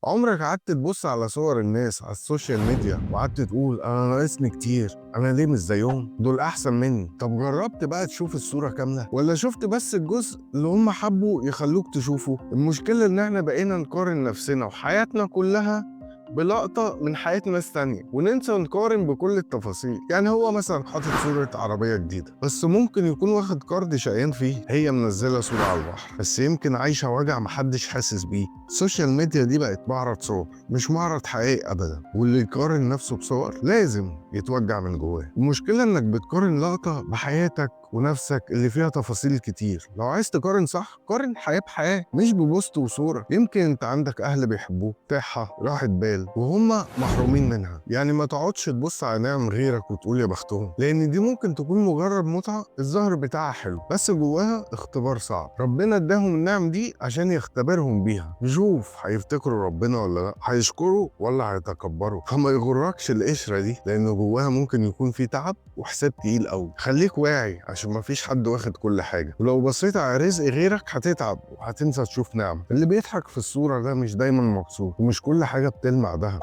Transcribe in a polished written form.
عمرك قعدت تبص على صور الناس على ال social media وقعدت تقول انا ناقصني كتير، انا ليه مش زيهم، دول احسن مني؟ طب جربت بقى تشوف الصورة كاملة ولا شفت بس الجزء اللي هم حبوا يخلوك تشوفه؟ المشكلة ان احنا بقينا نقارن نفسنا وحياتنا كلها بلقطة من حياة ناس تانية وننسى نقارن بكل التفاصيل. يعني هو مثلا حاطط صورة عربية جديدة، بس ممكن يكون واخد قرض شقيان فيه. هي منزلة صورة على البحر، بس يمكن عايشة وجع محدش حاسس بيه. ال social media دي بقت معرض صور، مش معرض حقيقي أبدا، واللي يقارن نفسه بصور لازم يتوجع من جواه. المشكلة إنك بتقارن لقطة بحياتك ونفسك اللي فيها تفاصيل كتير. لو عايز تقارن صح، قارن حياة بحياة، مش ب post وصورة. يمكن انت عندك اهل بيحبوك، صحة، راحة بال، وهم محرومين منها. يعني ما تقعدش تبص على نعم غيرك وتقول يا بختهم، لان دي ممكن تكون مجرد متعة الظاهر بتاعها حلو، بس جواها اختبار صعب. ربنا اداهم النعم دي عشان يختبرهم بيها، يشوف هيفتكروا ربنا ولا لا، هيشكروا ولا هيتكبروا. فما يغركش القشرة دي، لان جواها ممكن يكون في تعب وحساب تقيل قوي. خليك واعي عشان ما فيش حد واخد كل حاجة، ولو بصيت على رزق غيرك هتتعب وهتنسى تشوف نعمة. اللي بيضحك في الصورة ده مش دايما مبسوط، ومش كل حاجة بتلمع دهب.